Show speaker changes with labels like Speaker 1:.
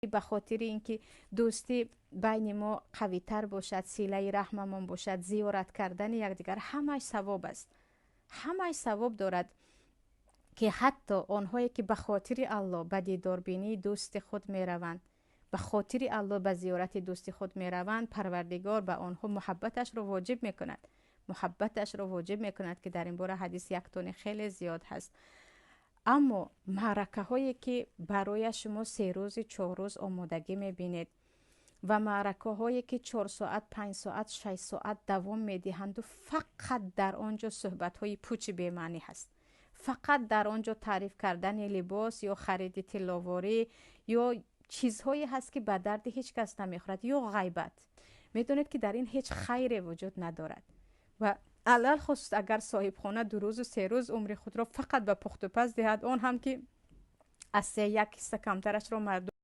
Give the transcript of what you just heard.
Speaker 1: Ба хотири ин ки дӯстӣ байни мо қавитар бошад, силаи раҳмамон бошад, зиёрат кардани якдигар, ҳамааш савоб аст, ҳамааш савоб дорад, ки ҳатто онҳое ки ба хотири Аллоҳ ба дидорбинии дӯсти худ мераванд, ба хотири Аллоҳ ба зиёрати дӯсти худ мераванд, Парвардигор ба онҳо муҳаббаташро воҷиб мекунад, муҳаббаташро воҷиб мекунад, ки дар ин бора ҳадис яктони хеле зиёд ҳаст. Аммо маъракаҳое ки барои шумо 3 рӯзи 4 рӯз омодагӣ мебинед ва маъракаҳое ки 4 соат, 5 соат, 6 соат давом медиҳанду фақат дар он ҷо суҳбатҳои пучи бемаънӣ ҳаст, фақат дар он ҷо таъриф кардани либос ё хариди тилловорӣ ё чизҳое ҳаст, ки ба дарди ҳеҷ кас намехӯрад, ё ғайбат, медонед, ки дар ин ҳеҷ хайре вуҷуд надорад. Ва алалхусус агар соҳибхона 2 рӯзу 3 рӯз умри худро фақат ба пухтупаз диҳад, он ҳам ки аз се як ҳисса камтарашро мардум